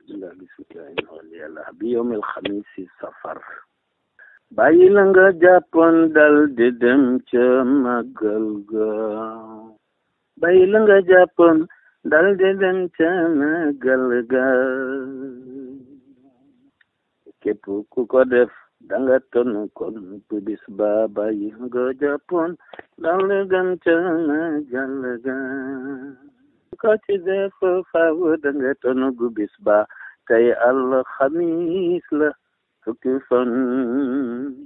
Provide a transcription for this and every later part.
bismillah yàlla bi yawmil xamiisi safar bàyyi la nga jàppoon dal di dem ca màggal ga bàyyi la nga jàppoon dal di dem ca màggal ga képp ku ko def danga tonu kon bu bis ba bàyyi nga jàppoon dal di dem ca màggal ga ko ci def faaw danga tonu bu bis ba tey alxamis la fukki fan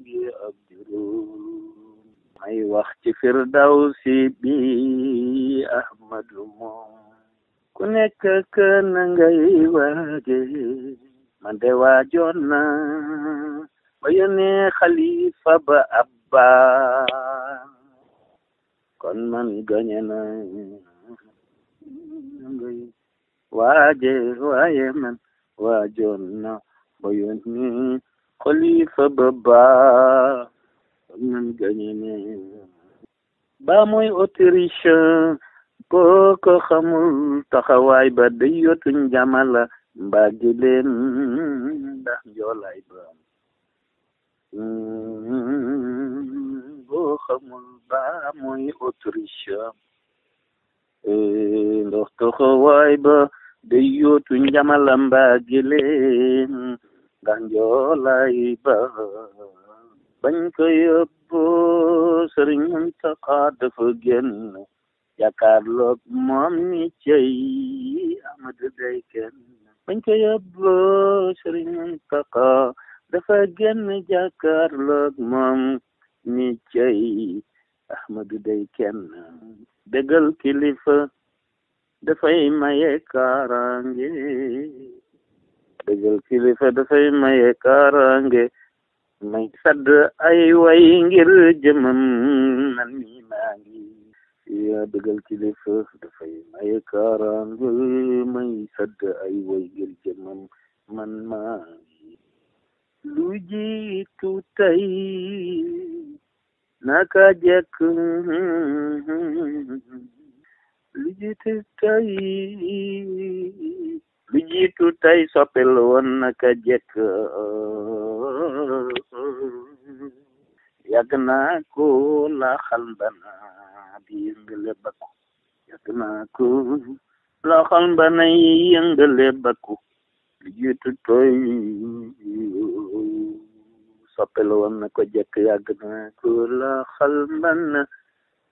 yi ak juróom may wax ci firdawsi bi ahmadu moom ku nekk na ngay waaje man de waajoon na ba yónnee xalifa ba abba kon man gañe na ngay waaje waaye man waajoon na ba yónnee xalifa ba kon man gañe na ba mooy Autriche boo ko xamul taxawaay ba day yotuñ jamala mbaa gileen ndax njoolaay ba boo xamul ba mooy Autriche ndox taxawaay ba day yotuñ jamala mbaa gileen ndax njoolaay ba bañ ko yóbbu Sëriñ Muntaxa dafa génn jàkkaarloog moom ni cey Amadu day kenn bañ ko yóbbu Sëriñ Muntaxa dafa génn jàkkaarloog moom ni cey Ahmadu day kenn dëggal kilifa dafay maye kaaraange dëggal kilifa dafay maye kaaraange may sadd ay way ngir jëmam man mi maa ngi yaa dëggal kilifa dafay maye kaaraange may sadd ay way ngir jëmam man maa ngi lu jiitu tey naka jekk lu jiitu tey soppel woon naka jekk yàgg naa ko la xalbana bi yëngale bakku yàgg naa ko la xalbana yi yëngale bakku lu jiitu tey soppel woon naka jekk yàgg naa ko la xalbana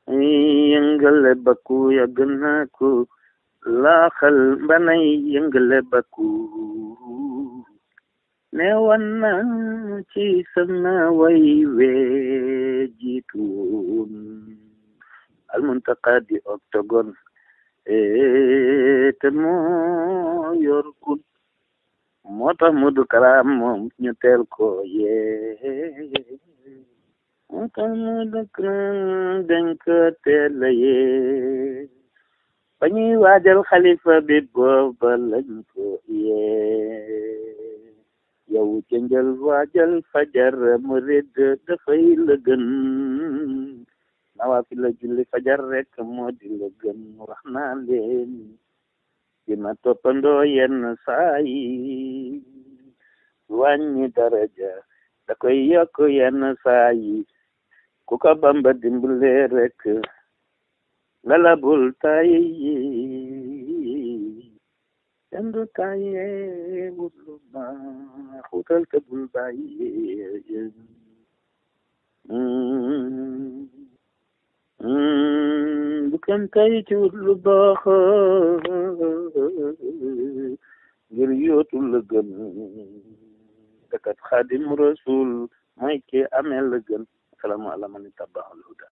yëngale bakku yàgg naa ko laaxal mbanay yëngale bakku ne wan na ci sama way wee jiituun almuntaqa di octogone te moo yor kun moo tax Mudu Karaam moom ñu teel ko yee moo tax Mudu Karaam dañ ko teel yee ba ñuy waajal xalifa bi booba lañ ko yee yow ca njël waajal fajar murid dafay la gën nawaa fi la julli fajar rek moo di la gën wax naa leen dina toppandoo yenn saa yi wàññi daraja da koy yokk yenn saa yi ku ko Bamba dimbale rek lala bul tayi yandu taye wutlu ma xutal te bul bàyyi bu kenn tay ci wutlu baax ngir yootu la gën dakat Xaadim Rasul mooy ki amee la gën assalaamu ala man ittabaal huda